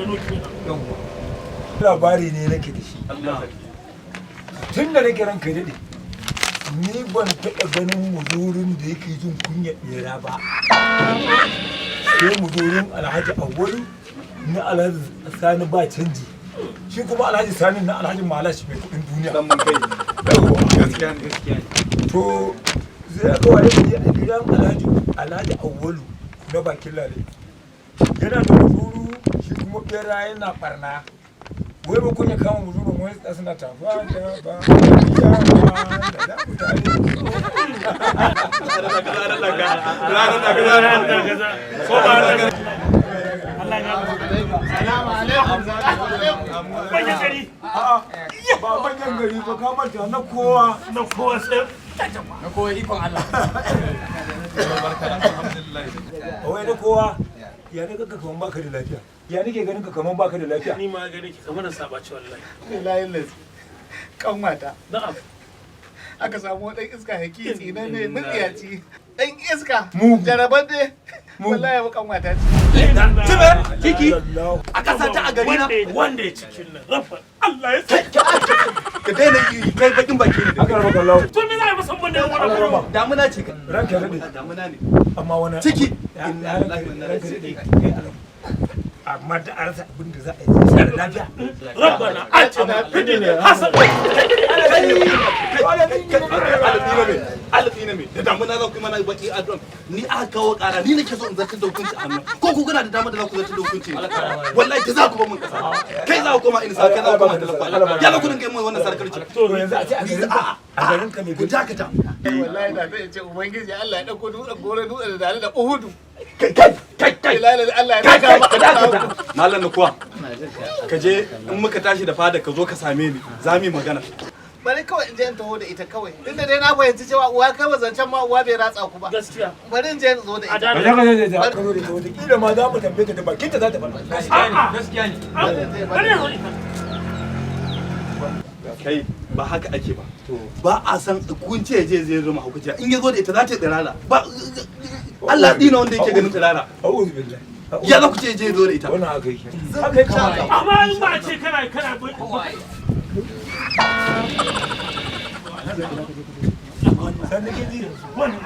Gano kenan. Yawwa, labari ne nake da shi. Tun da nake, ranka daɗe, ni ban taɓa ganin muzurin da yake jin kunyar ɓera ba sai muzurin Alhaji Awwalu na Alhaji Sani ba canji, shi kuma Alhaji Sani na Alhaji Malash mai kuɗin duniya. Dan mun kai. Yawwa. Gaskiya ne, gaskiya ne. To, zai aka waye gari a gidan Alhaji Awwalu na bakin Lale yana da muzuru, shi kuma bera yana barna. Wai ba kun ya kama muzurun, wani suna tafa da ba ya ba da mutane. Ko ba Allah ya Salamu alaikum. Salamu alaikum. Manyan gari. A'a, ba manyan gari ba, ka manta na kowa. Na kowa sai Na kowa ikon Allah. Wai na kowa, ya na ganka kaman baka da lafiya, ya nake ganin ka kaman baka da lafiya? Ni ma gare ki kamar na sabaci wallahi. Billahi lazi. Kanwata. Na'am. Aka samu ɗan iska haki tsinan ne mutsiyaci. Ɗan iska. Mugu. Jaraban ne. Mugu. Wallahi wa kanwata ce. Tibe, kiki, a ƙasa ta a gari na. Wanda ya cikin nan rafa Allah ya sa. Ka daina yi kai bakin baki ne. Aka raba kallahu. To, me za a yi masa banda wani abu? Damuna ce ka. Ranka daɗe. Damuna ne. Amma wani Ciki. Ya ranka daɗe, kai alam. Amma da a rasa abin da za a yi sai da lafiya. Rabbana atina fid dunya hasana. Alafi na me? Da damuna za ku yi mana baki addu'a. Ni aka kawo ƙara, ni nake so in zartar da hukunci a hannu. Ko ku kuna da dama da za ku zartar da hukunci ne? Wallahi da za ku bar mun kasa. Kai za ku koma insa, kai za ku koma talaka. Ya za ku dinga yi mun wannan sarkarci? To, yanzu a ce a garin ka, a garin ka mai Ku gari. dakata. Wallahi da zai ce Ubangiji Allah ya ɗauko dutsen goro dutsen da dare da Uhudu. Kai kai kai kai. Billahi lazi Allah ya Kai ɗauka kai ma. ka dakata. Malam kuwa. Ka je in muka tashi da fada ka zo ka same ni. Za mu yi magana. Bari kawai in je in taho da ita kawai. Tunda dai na fahimci cewa uwa kawai zancen ma uwa bai ratsa ku ba. Gaskiya. Bari in je in zo da A ita. da Ka je ka je ka zo da ita, wataƙila ma za mu tambaye ta da bakinta za ta faɗa. A'a. Gaskiya ne. Bari ya zo ita. Kai, ba haka ake ba. Ba a san kun ce je zai zo mahaukaciya, in ya zo da ita za ta yi tsirara. Ba Allah dina wanda yake ganin tsirara. A'udhu billahi. Ya za ku ce je zo da ita? Wannan haka yake, haka ya kamata. Amma in ba a ce kana Sannan kin ji. Wannan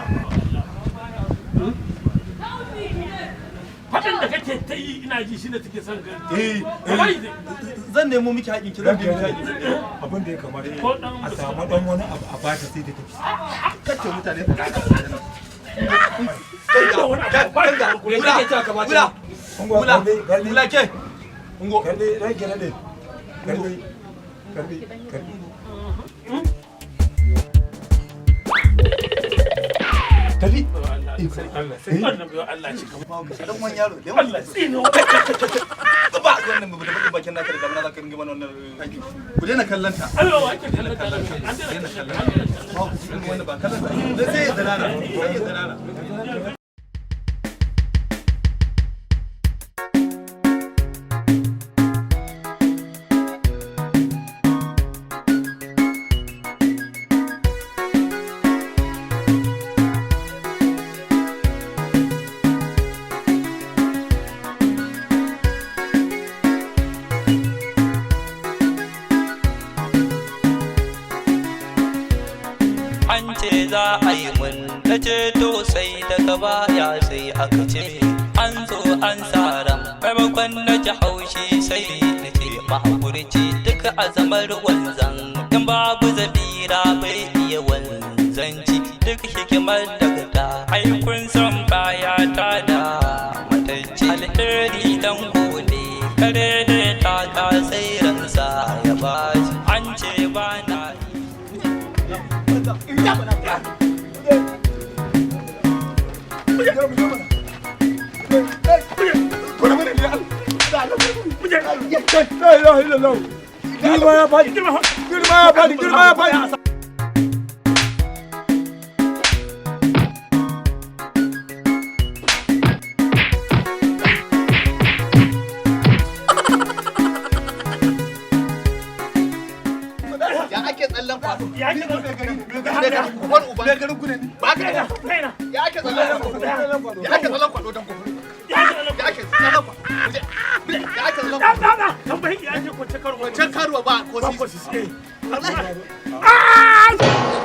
faɗin da kake ta yi ina ji shine take son gani. Eh. Wallahi zai. Zan nemo miki haƙin ki, zan bi miki haƙin. Abin da ya kamata Ko dan a samu dan wani abu a bata sai ta tafi. Kacce mutane. Kai ga Me kake cewa ka bata? Wula. Ungo, Wula. karbi, karbi. Wula ke. Ungo. Karbi, ranke daɗe. Karbi, karbi, karbi. Tafi. Allah sai wannan bai Allah ce kamar Dan wani yaro. Allah tsino. Ba wannan mu da bakin bakin naka da damuna za ka ringa mana wannan haƙi. Ku daina kallon ta. Allah wa ake kallon ta, an daina kallon ta, an daina kallon ta. Ba ku cikin wannan ba kallon ta. Sai ya tsirara. Sai ya tsirara. An ce za a yi mun na ce to, sai daga baya sai aka ce an zo an saran. Maimakon na ji haushi sai na ce mahaƙurci duk azamar wanzan in babu zabira bai iya wanzanci. Duk hikimar daga ta ai kun san baya ta da matacci alheri dan gode kare da ta ka sai ransa ya bashi an ce ba na. La ilaha illallah. Girma ya faɗi. Girma ya faɗi. Girma ya faɗi. Ya ake tsallen kwado? Ya ake Wani uban. Garin ku ne ni. Ba ka Kaina. Ya ake tsallen kwado? Ya ake tsallen kwado dan kufuri? Ya ake Ya ake tsallen kwado? Ya ake tsallen kwado? Tambayi ya ce kwance karuwa. Wancan karuwa ba ko Ba sisi. ko sisi. Eh. Ah!